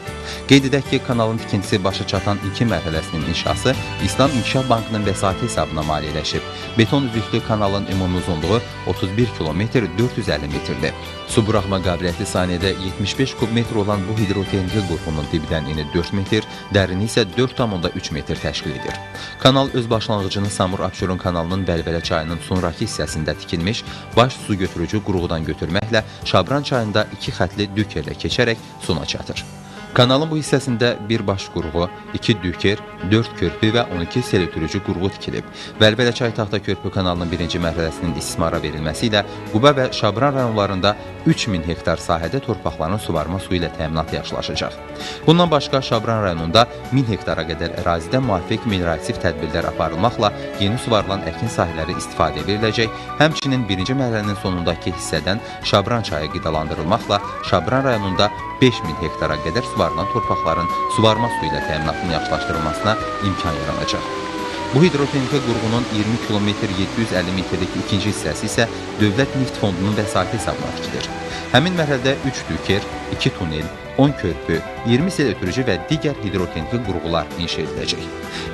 Qeyd edək ki, kanalın tikintisi başa çatan iki mərhələsinin inşası İslam İnkişaf Bankının vəsaiti hesabına maliyyələşib. Beton üzüklü kanalın ümumi uzunluğu 31 kilometr 450 metrdir. Su buraxma qabiliyyəti saniyədə 75 kub metr olan bu hidrotexniki qurğunun dibdən eni 4 metr, dərinliyi isə 4,3 metr təşkil edir. Kanal öz başlanğıcını Samur-Abşeron kanalının Vəlvələ çayının sonrakı hissəsində tikilmiş baş su götürücü qurğudan götürməklə Şabran çayında iki xətli dükerlə keçərək sona çatır. Kanalın bu hissəsində bir baş qurğu, 2 düker, 4 körpü və 12 selötürücü qurğu tikilib. Vəlvələçay Taxtakörpü kanalının birinci mərhələsinin istismara verilməsi ilə Quba və Şabran rayonlarında 3000 hektar sahədə torpaqların suvarma suyu ilə təminatı yaxşılaşacaq. Bundan başqa Şabran rayonunda 1000 hektara qədər ərazidə müvafiq meliorativ tədbirlər aparılmaqla yeni suvarılan əkin sahələri istifadəyə veriləcək. Həmçinin birinci mərhələnin sonundakı hissədən Şabran çayı qidalandırılmaqla Şabran rayonunda 5000 hektara qədər suvarılan torpaqların suvarma suyu ilə təminatının yaxşılaşdırılmasına imkan yaranacaq. Bu hidrotexniki qurğunun 20 km 750 metrlik ikinci hissəsi isə Dövlət Neft Fondunun vəsaiti hesabına tikilir. Həmin mərhələdə 3 düker, 2 tunel, 10 körpü, 20 sel ötürücü və digər hidrotexniki qurğular inşa ediləcək.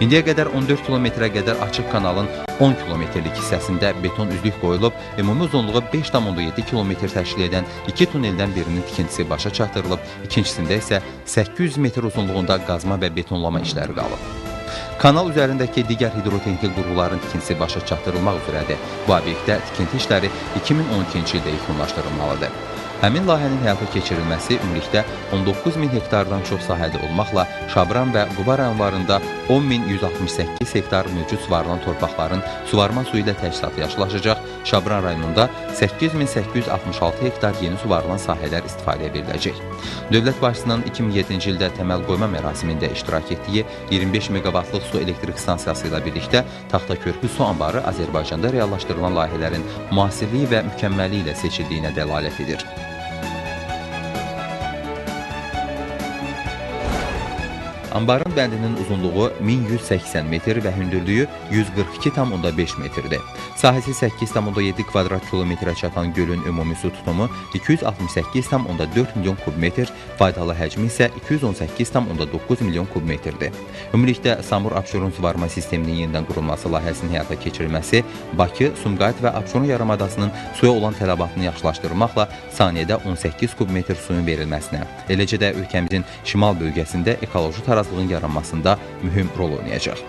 İndiyə qədər 14 kilometrə qədər açıq kanalın 10 kilometrlik hissəsində beton üzlük qoyulub, ümumi uzunluğu 5,7 kilometr təşkil edən 2 tuneldən birinin tikintisi başa çatdırılıb, ikincisində isə 800 metr uzunluğunda qazma və betonlama işləri qalıb. Kanal üzərindəki digər hidrotexniki qurğuların tikintisi başa çatdırılmaq üzrədir. Bu obyektdə tikinti işləri 2012-ci ildə yekunlaşdırılmalıdır. Həmin layihənin həyata keçirilməsi ümumilikdə 19.000 hektardan çox sahədə olmaqla Şabran və Quba rayonlarında 10.168 hektar mövcud suvarılan torpaqların suvarma suyu ilə təchizatı yaxşılaşacaq, Şabran rayonunda 8.866 hektar yeni suvarılan sahələr istifadəyə veriləcək. Dövlət başçısının 2007-ci ildə təməl qoyma mərasimində iştirak etdiyi 25 meqavatlıq su elektrik stansiyası ilə birlikdə Taxtakörpü su anbarı Azərbaycanda reallaşdırılan layihələrin müasirliyi və mükəmməlliyi ilə seçildiyinə dəlalət edir. Anbarın bəndinin uzunluğu 1180 metr və hündürlüyü 142,5 metrdir. Sahəsi 8,7 kvadrat kilometrə çatan gölün ümumi su tutumu 268,4 milyon kubmetr, faydalı həcmi isə 218,9 milyon kubmetrdir. Ümumilikdə Samur-Abşeron suvarma sisteminin yenidən qurulması layihəsinin həyata keçirilməsi Bakı, Sumqayıt və Abşeron yarımadasının suya olan tələbatını yaxşılaşdırmaqla saniyədə 18 kubmetr suyun verilməsinə, eləcə də ölkəmizin şimal bölgəsində ekoloji tarazlığın yaranmasında mühüm rol oynayacaq.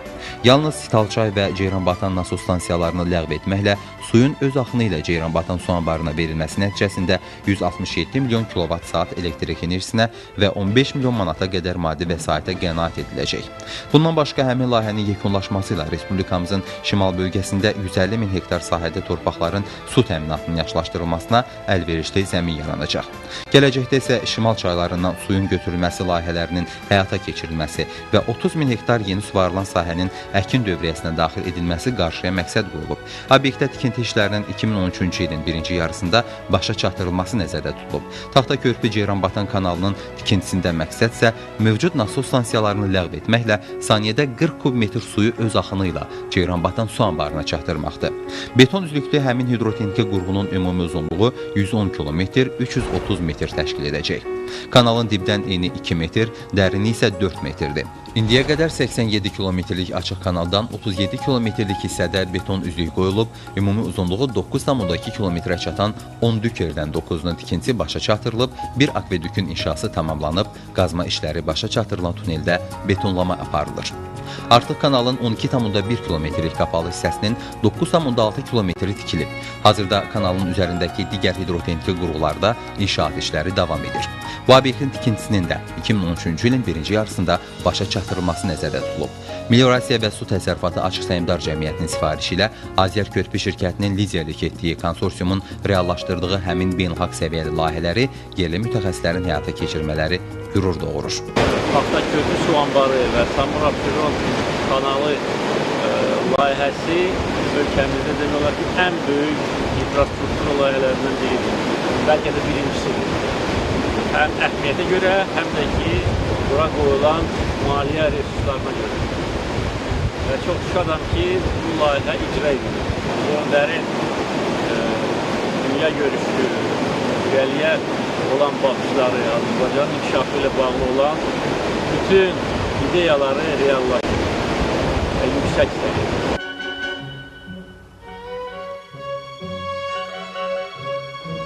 Yalnız Sitalçay və Ceyranbatan nasos stansiyalarını ləğv etməklə suyun öz axını ilə Ceyranbatan su anbarına verilməsi nəticəsində 167 milyon kilovat saat elektrik enerjisinə və 15 milyon manata qədər maddi vəsaitə qənaət ediləcək. Bundan başqa həmin layihənin yekunlaşması ilə Respublikamızın şimal bölgəsində 150 min hektar sahədə torpaqların su təminatının yaxşılaşdırılmasına əlverişli zəmin yaranacaq. Gələcəkdə isə şimal çaylarından suyun götürülməsi layihələrinin həyata keçirilməsi və 30 min hektar yeni suvarılan sahənin əkin dövriyyəsinə daxil edilməsi qarşıya məqsəd qoyulub. Obyektdə tikinti tikinti işlərinin 2013-cü ilin birinci yarısında başa çatdırılması nəzərdə tutulub. Taxtakörpü Ceyranbatan kanalının tikintisində məqsəd isə mövcud nasos stansiyalarını ləğv etməklə saniyədə 40 kub metr suyu öz axını ilə Ceyranbatan su anbarına çatdırmaqdır. Beton üzlüklü həmin hidrotexniki qurğunun ümumi uzunluğu 110 kilometr 330 metr təşkil edəcək. Kanalın dibdən eni 2 metr, dərinliyi isə 4 metrdir. İndiyə qədər 87 kilometrlik açıq kanaldan 37 kilometrlik hissədə beton üzlük qoyulub, ümumi uzunluğu 9,2 kilometrə çatan 10 dükerdən 9-unun tikintisi başa çatdırılıb, bir akvedükün inşası tamamlanıb, qazma işləri başa çatdırılan tuneldə betonlama aparılır. Artıq kanalın 12,1 kilometrlik qapalı hissəsinin 9,6 kilometri tikilib. Hazırda kanalın üzərindəki digər hidrotexniki qurğularda inşaat işləri davam edir. Bu obyektin tikintisinin də 2013-cü ilin birinci yarısında başa çatdırılması nəzərdə tutulub. Meliorasiya və Su Təsərrüfatı Açıq Səhmdar Cəmiyyətinin sifarişi ilə Azərkörpü şirkətinin liderlik etdiyi konsorsiumun reallaşdırdığı həmin beynəlxalq səviyyəli layihələri yerli mütəxəssislərin həyata keçirmələri qürur doğurur.
Taxtakörpü su anbarı və Samur-Abşeron kanalı layihəsi ölkəmizdə demək olar ki, ən böyük infrastruktur layihələrindən biridir. Bəlkə də birincisidir. Həm əhəmiyyətə görə, həm də ki, bura qoyulan maliyyə resurslarına görə. Və çox şadam ki, bu layihə icra edilir. Öndərin dünya görüşü, irəliyə olan baxışları, Azərbaycanın inkişafı ilə bağlı olan bütün ideyaları reallaşır və yüksək səviyyədə.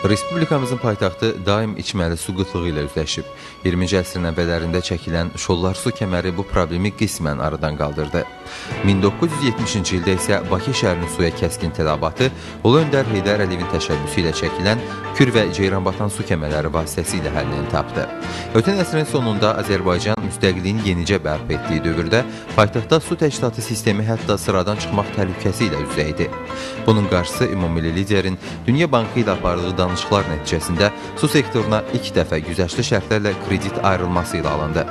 Respublikamızın paytaxtı daim içməli su qıtlığı ilə üzləşib. 20-ci əsrin əvvəllərində çəkilən Şollar su kəməri bu problemi qismən aradan qaldırdı. 1970-ci ildə isə Bakı şəhərinin suya kəskin tələbatı Ulu Öndər Heydər Əliyevin təşəbbüsü ilə çəkilən Kür və Ceyranbatan su kəmərləri vasitəsilə həllini tapdı. Ötən əsrin sonunda Azərbaycan müstəqilliyini yenicə bərpa etdiyi dövrdə paytaxtda su təchizatı sistemi hətta sıradan çıxmaq təhlükəsi ilə üzrə idi. Bunun qarşısı ümummilli liderin Dünya Bankı ilə apardığı danışıqlar nəticəsində su sektoruna ilk dəfə güzəştli şərtlərlə kredit ayrılması ilə alındı.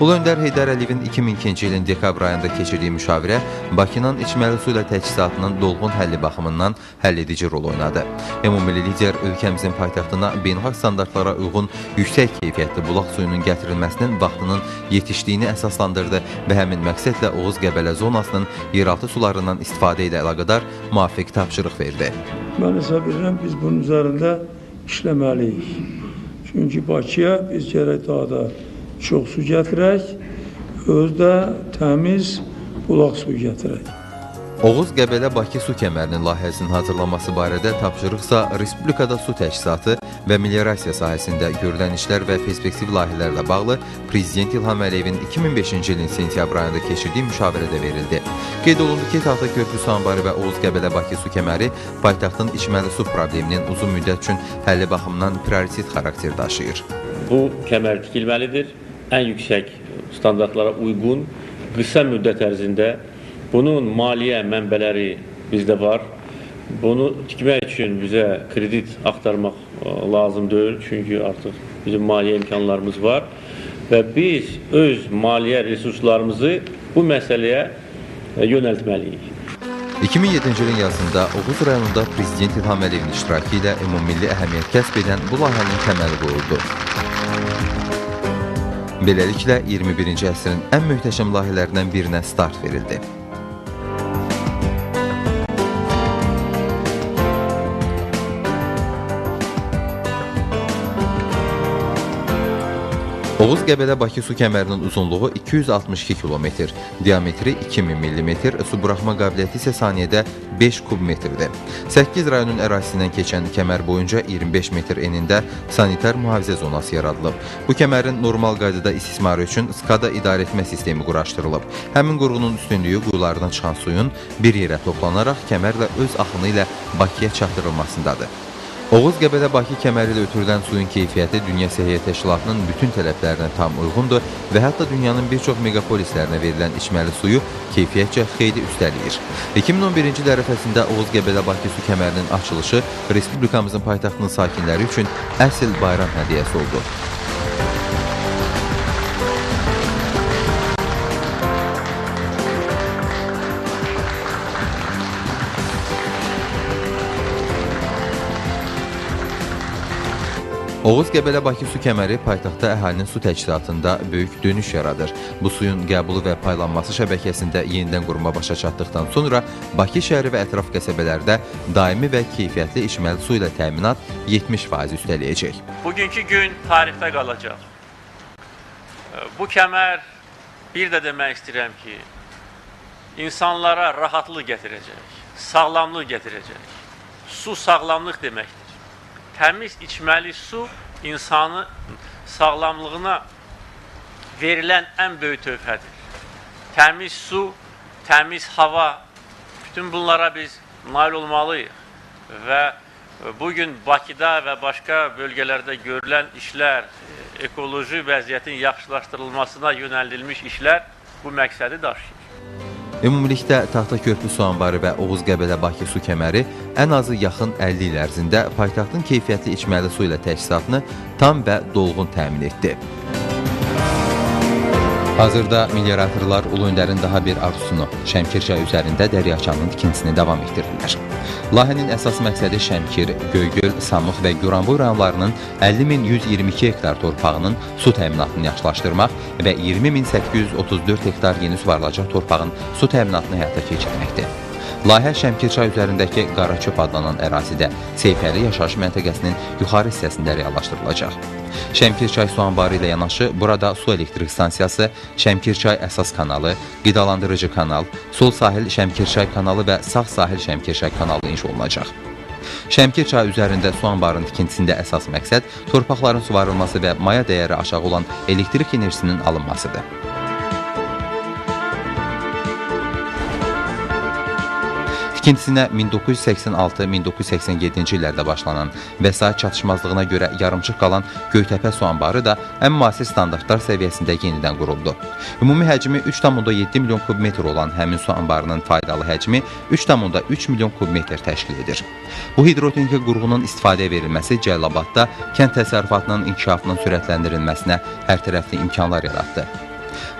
Ulu Öndər Heydər Əliyevin 2002-ci ilin dekabr ayında keçirdiyi müşavirə Bakının içməli su ilə təchizatının dolğun həlli baxımından həll edici rol oynadı. Ümummilli lider ölkəmizin paytaxtına beynəlxalq standartlara uyğun yüksək keyfiyyətli bulaq suyunun gətirilməsinin vaxtının yetişdiyini əsaslandırdı və həmin məqsədlə Oğuz-Qəbələ zonasının yeraltı sularından istifadə ilə əlaqədar müvafiq tapşırıq verdi.
Mən hesab edirəm, biz bunun üzərində işləməliyik. Çünki Bakıya biz gərək daha da çox su gətirək, özü də təmiz bulaq suyu gətirək.
Oğuz-Qəbələ-Bakı su kəmərinin layihəsinin hazırlanması barədə tapşırıqsa Respublikada su təchizatı və meliorasiya sahəsində görülən işlər və perspektiv layihələrlə bağlı Prezident İlham Əliyevin 2005-ci ilin sentyabr ayında keçirdiyi müşavirədə verildi. Qeyd olundu ki, Taxtakörpü su anbarı və Oğuz-Qəbələ-Bakı su kəməri paytaxtın içməli su probleminin uzun müddət üçün həlli baxımından prioritet xarakter daşıyır.
Bu kəmər tikilməlidir. Ən yüksək standartlara uyğun qısa müddət ərzində. Bunun maliyyə mənbələri bizdə var. Bunu tikmək üçün bizə kredit axtarmaq lazım deyil. Çünki artıq bizim maliyyə imkanlarımız var. Və biz öz maliyyə resurslarımızı bu məsələyə yönəltməliyik.
2007-ci ilin yazında Oğuz rayonunda Prezident İlham Əliyevin iştirakı ilə ümummilli əhəmiyyət kəsb edən bu layihənin təməli qoyuldu. Beləliklə, 21-ci əsrin ən möhtəşəm layihələrindən birinə start verildi. Oğuz-Qəbələ-Bakı su kəmərinin uzunluğu 262 kilometr, diametri 2000 millimetr, su buraxma qabiliyyəti isə saniyədə 5 kub metrdir. 8 rayonun ərazisindən keçən kəmər boyunca 25 metr enində sanitar mühafizə zonası yaradılıb. Bu kəmərin normal qaydada istismarı üçün SCADA idarəetmə sistemi quraşdırılıb. Həmin qurğunun üstünlüyü quyulardan çıxan suyun bir yerə toplanaraq kəmərlə öz axını ilə Bakıya çatdırılmasındadır. Oğuz-Qəbələ-Bakı kəməri ilə ötürülən suyun keyfiyyəti Dünya Səhiyyə Təşkilatının bütün tələblərinə tam uyğundur və hətta dünyanın bir çox megapolislərinə verilən içməli suyu keyfiyyətcə xeyli üstəliyir. 2011-ci il ərəfəsində Oğuz-Qəbələ-Bakı su kəmərinin açılışı Respublikamızın paytaxtının sakinləri üçün əsl bayram hədiyyəsi oldu. Oğuz-Qəbələ-Bakı su kəməri paytaxtda əhalinin su təchizatında böyük dönüş yaradır. Bu suyun qəbulu və paylanması şəbəkəsində yenidən qurma başa çatdıqdan sonra Bakı şəhəri və ətraf qəsəbələrdə daimi və keyfiyyətli içməli su ilə təminat 70% üstələyəcək.
Bugünkü gün tarixdə qalacaq. Bu kəmər, bir də demək istəyirəm ki, insanlara rahatlıq gətirəcək, sağlamlıq gətirəcək. Su sağlamlıq deməkdir. Təmiz içməli su insanı sağlamlığına verilən ən böyük töhfədir. Təmiz su, təmiz hava, bütün bunlara biz nail olmalıyıq və bugün Bakıda və başqa bölgələrdə görülən işlər, ekoloji vəziyyətin yaxşılaşdırılmasına yönəldilmiş işlər bu məqsədi daşıyır.
Ümumilikdə Taxtakörpü su anbarı və Oğuz-Qəbələ-Bakı su kəməri ən azı yaxın 50 il ərzində paytaxtın keyfiyyətli içməli su ilə təchizatını tam və dolğun təmin etdi. Hazırda melioratorlar Ulu Öndərin daha bir arzusunu, Şəmkir çayı üzərində Dəryaçanın tikintisini davam etdirirlər. Layihənin əsas məqsədi Şəmkir, Göygöl, Samux və Goranboy rayonlarının 50.122 hektar torpağının su təminatını yaxşılaşdırmaq və 20.834 hektar yeni suvarılacaq torpağın su təminatını həyata keçirməkdir. Layihə Şəmkir çayı üzərindəki Qaraçöp adlanan ərazidə Seyfəli yaşayış məntəqəsinin yuxarı hissəsində reallaşdırılacaq. Şəmkir çay su anbarı ilə yanaşı burada su elektrik stansiyası, Şəmkir çay əsas kanalı, qidalandırıcı kanal, sol sahil Şəmkir çay kanalı və sağ sahil Şəmkir çay kanalı inşa olunacaq. Şəmkir çayı üzərində su anbarının tikintisində əsas məqsəd torpaqların suvarılması və maya dəyəri aşağı olan elektrik enerjisinin alınmasıdır. Tikintisinə 1986-1987-ci illərdə başlanan vəsait çatışmazlığına görə yarımçıq qalan Göytəpə su anbarı da ən müasir standartlar səviyyəsində yenidən quruldu. Ümumi həcmi 3,7 milyon kubmetr olan həmin su anbarının faydalı həcmi 3,3 milyon kubmetr təşkil edir. Bu hidrotexniki qurğunun istifadəyə verilməsi Cəlilabadda kənd təsərrüfatının inkişafının sürətləndirilməsinə hərtərəfli imkanlar yaratdı.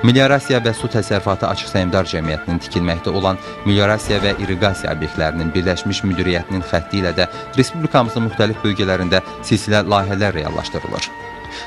Meliorasiya və Su Təsərrüfatı Açıq Səhmdar Cəmiyyətinin tikilməkdə olan Meliorasiya və İrriqasiya obyektlərinin Birləşmiş Müdiriyyətinin xətti ilə də Respublikamızın müxtəlif bölgələrində silsilə layihələr reallaşdırılır.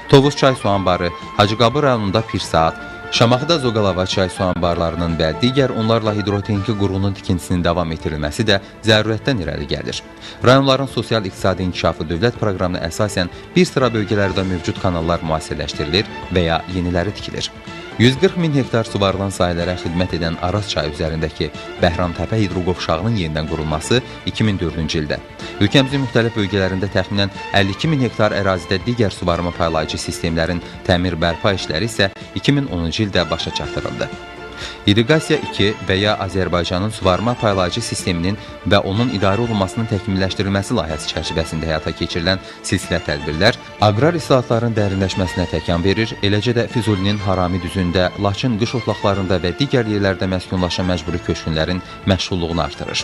Tovuz çay su anbarı, Hacıqabı rayonunda Pirsaat, Şamaxıda Zoqalava çay su anbarlarının və digər onlarla hidrotexniki qurğunun tikintisinin davam etdirilməsi də zərurətdən irəli gəlir. Rayonların sosial-iqtisadi inkişafı dövlət proqramına əsasən bir sıra bölgələrdə mövcud kanallar müasirləşdirilir və ya yeniləri tikilir. 140 min hektar suvarılan sahələrə xidmət edən Araz çayı üzərindəki Bəhramtəpə hidroqovşağının yenidən qurulması 2004-cü ildə, ölkəmizin müxtəlif bölgələrində təxminən 52 min hektar ərazidə digər suvarma paylayıcı sistemlərin təmir bərpa işləri isə 2010-cu ildə başa çatdırıldı. İrriqasiya 2 və ya Azərbaycanın suvarma paylayıcı sisteminin və onun idarə olunmasının təkmilləşdirilməsi layihəsi çərçivəsində həyata keçirilən silsilə tədbirlər aqrar islahatların dərinləşməsinə təkan verir, eləcə də Füzulinin Harami düzündə, Laçın qış otlaqlarında və digər yerlərdə məskunlaşan məcburi köçkünlərin məşğulluğunu artırır.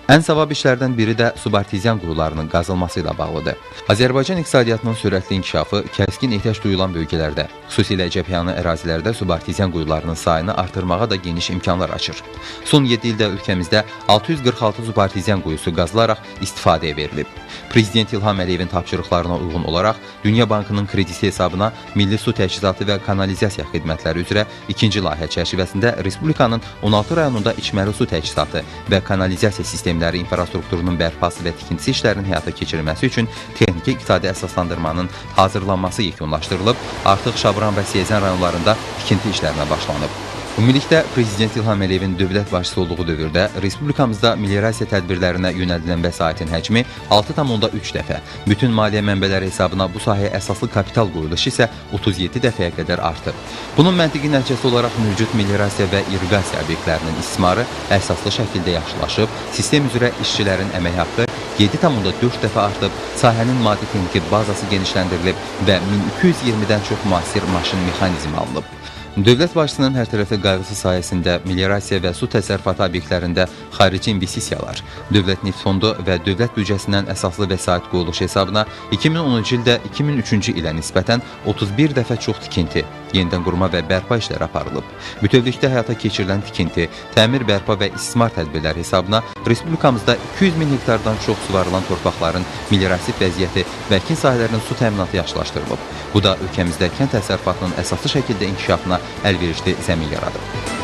Ən savab işlərdən biri də subartezyan quyularının qazılması ilə bağlıdır. Azərbaycan iqtisadiyyatının sürətli inkişafı kəskin ehtiyac duyulan bölgələrdə, xüsusilə cəbhəyanı ərazilərdə subartezyan quyularının sayını artırmağa da geniş imkanlar açır. Son 7 ildə ölkəmizdə 646 subartezyan quyusu qazılaraq istifadəyə verilib. Prezident İlham Əliyevin tapşırıqlarına uyğun olaraq Dünya Bankının kredisi hesabına Milli Su Təchizatı və Kanalizasiya xidmətləri üzrə ikinci layihə çərçivəsində Respublikanın 16 rayonunda içməli su təchizatı və kanalizasiya sistemləri infrastrukturunun bərpası və tikintisi işlərinin həyata keçirilməsi üçün texniki iqtisadi əsaslandırmanın hazırlanması yekunlaşdırılıb, artıq Şabran və Siyəzən rayonlarında tikinti işlərinə başlanıb. Ümumilikdə Prezident İlham Əliyevin dövlət başçısı olduğu dövrdə Respublikamızda meliorasiya tədbirlərinə yönəldilən vəsaitin həcmi 6,3 dəfə, bütün maliyyə mənbələri hesabına bu sahəyə əsaslı kapital qoyuluşu isə 37 dəfəyə qədər artıb. Bunun məntiqi nəticəsi olaraq mövcud meliorasiya və irriqasiya obyektlərinin istismarı əsaslı şəkildə yaxşılaşıb, sistem üzrə işçilərin əmək haqqı 7,4 dəfə artıb, sahənin maddi texniki bazası genişləndirilib və 1220-dən çox müasir maşın mexanizmi alınıb. Dövlət başçısının hər tərəfli qayğısı sayəsində meliorasiya və su təsərrüfatı obyektlərində xarici investisiyalar, Dövlət Neft Fondu və dövlət büdcəsindən əsaslı vəsait qoyuluşu hesabına 2010-cu ildə 2003-cü ilə nisbətən 31 dəfə çox tikinti, Yenidən qurma və bərpa işləri aparılıb. Bütövlükdə həyata keçirilən tikinti, təmir, bərpa və istismar tədbirləri hesabına respublikamızda 200 min hektardan çox suvarılan torpaqların meliorativ vəziyyəti və əkin sahələrinin su təminatı yaxşılaşdırılıb. Bu da ölkəmizdə kənd təsərrüfatının əsaslı şəkildə inkişafına əlverişli zəmin yaradıb.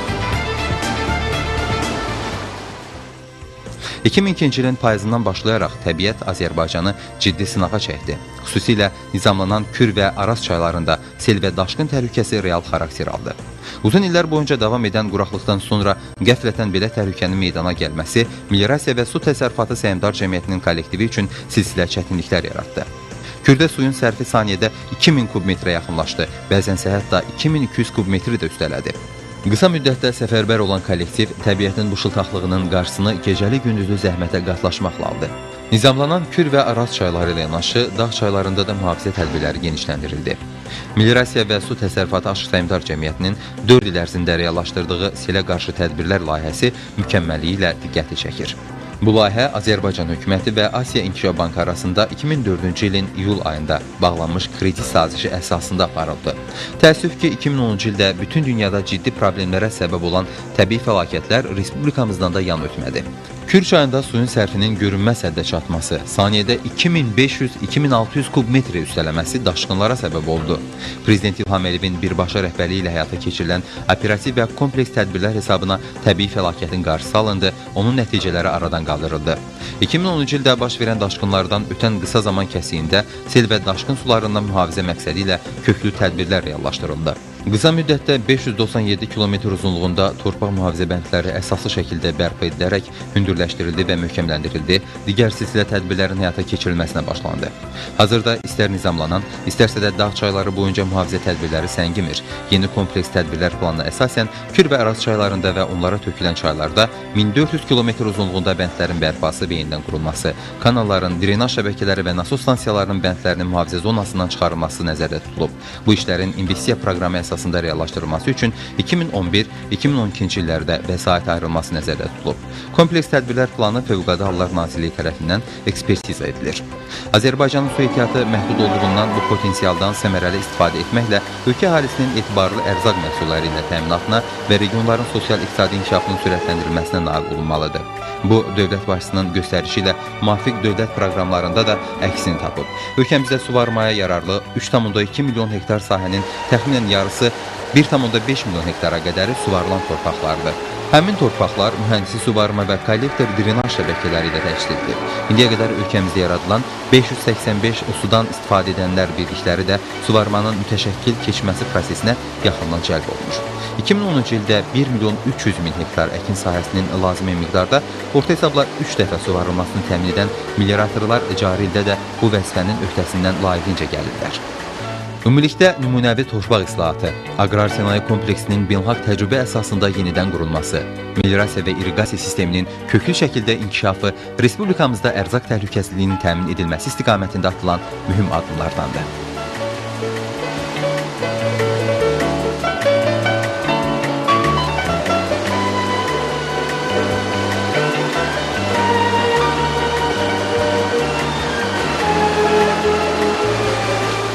2002-ci ilin payızından başlayaraq təbiət Azərbaycanı ciddi sınağa çəkdi. Xüsusilə nizamlanan Kür və Araz çaylarında sel və daşqın təhlükəsi real xarakter aldı. Uzun illər boyunca davam edən quraqlıqdan sonra qəflətən belə təhlükənin meydana gəlməsi Meliorasiya və Su Təsərrüfatı Səhmdar Cəmiyyətinin kollektivi üçün silsilə çətinliklər yaratdı. Kürdə suyun sərfi saniyədə 2000 kubmetrə yaxınlaşdı, bəzənsə hətta 2200 kubmetri də üstələdi. Qısa müddətdə səfərbər olan kollektiv təbiətin bu şıltaqlığının qarşısını gecəli-gündüzlü zəhmətə qatlaşmaqla aldı. Nizamlanan Kür və Araz çayları ilə yanaşı dağ çaylarında da mühafizə tədbirləri genişləndirildi. Meliorasiya və Su Təsərrüfatı Açıq Səhmdar Cəmiyyətinin 4 il ərzində reallaşdırdığı selə qarşı tədbirlər layihəsi mükəmməlliyi ilə diqqəti çəkir. Bu layihə Azərbaycan hökuməti və Asiya İnkişaf Bankı arasında 2004-cü ilin iyul ayında bağlanmış kredit sazişi əsasında aparıldı. Təəssüf ki, 2010-cu ildə bütün dünyada ciddi problemlərə səbəb olan təbii fəlakətlər respublikamızdan da yan ötmədi. Kür çayında suyun sərfinin görünməz həddə çatması, saniyədə 2500-2600 kub metrə üstələməsi daşqınlara səbəb oldu. Prezident İlham Əliyevin birbaşa rəhbərliyi ilə həyata keçirilən operativ və kompleks tədbirlər hesabına təbii fəlakətin qarşısı alındı, onun nəticələri aradan qaldırıldı. 2010-cu ildə baş verən daşqınlardan ötən qısa zaman kəsiyində sel və daşqın sularından mühafizə məqsədi ilə köklü tədbirlər reallaşdırıldı. Qısa müddətdə 597 kilometr uzunluğunda torpaq mühafizə bəndləri əsaslı şəkildə bərpa edilərək hündürləşdirildi və möhkəmləndirildi, digər silsilə tədbirlərin həyata keçirilməsinə başlandı. Hazırda istər nizamlanan, istərsə də dağ çayları boyunca mühafizə tədbirləri səngimir. Yeni kompleks tədbirlər planına əsasən Kür və Araz çaylarında və onlara tökülən çaylarda 1400 kilometr uzunluğunda bəndlərin bərpası və yenidən qurulması, kanalların, drenaj şəbəkələri və nasos stansiyalarının bəndlərinin mühafizə zonasından çıxarılması nəzərdə tutulub. Bu işlərin investisiya proqramı əsasında reallaşdırılması üçün 2011-2012-ci illərdə vəsait ayrılması nəzərdə tutulub. Kompleks tədbirlər planı Fövqəladə Hallar Nazirliyi tərəfindən ekspertiza edilir. Azərbaycanın su ehtiyatı məhdud olduğundan bu potensialdan səmərəli istifadə etməklə ölkə əhalisinin etibarlı ərzaq məhsulları ilə təminatına və regionların sosial-iqtisadi inkişafının sürətləndirilməsinə nail olunmalıdır. Bu, dövlət başçısının göstərişi ilə müvafiq dövlət proqramlarında da əksini tapıb. Ölkəmizdə suvarmaya yararlı 3,2 milyon hektar sahənin təxminən yarısı 1,5 milyon hektara qədəri suvarılan torpaqlardır. Həmin torpaqlar mühəndisi suvarma və kollektor drenaj şəbəkələri ilə təşkil edilir. İndiyə qədər ölkəmizdə yaradılan 585 sudan istifadə edənlər birlikləri də suvarmanın mütəşəkkil keçməsi prosesinə yaxından cəlb olunur. 2010-cu ildə 1 milyon 300 min hektar əkin sahəsinin lazımi miqdarda orta hesabla 3 dəfə suvarılmasını təmin edən melioratorlar cari ildə də bu vəzifənin öhdəsindən layiqincə gəlirlər. Ümumilikdə nümunəvi torpaq islahatı, aqrar sənaye kompleksinin beynəlxalq təcrübə əsasında yenidən qurulması, meliorasiya və irriqasiya sisteminin köklü şəkildə inkişafı respublikamızda ərzaq təhlükəsizliyinin təmin edilməsi istiqamətində atılan mühüm addımlardandır.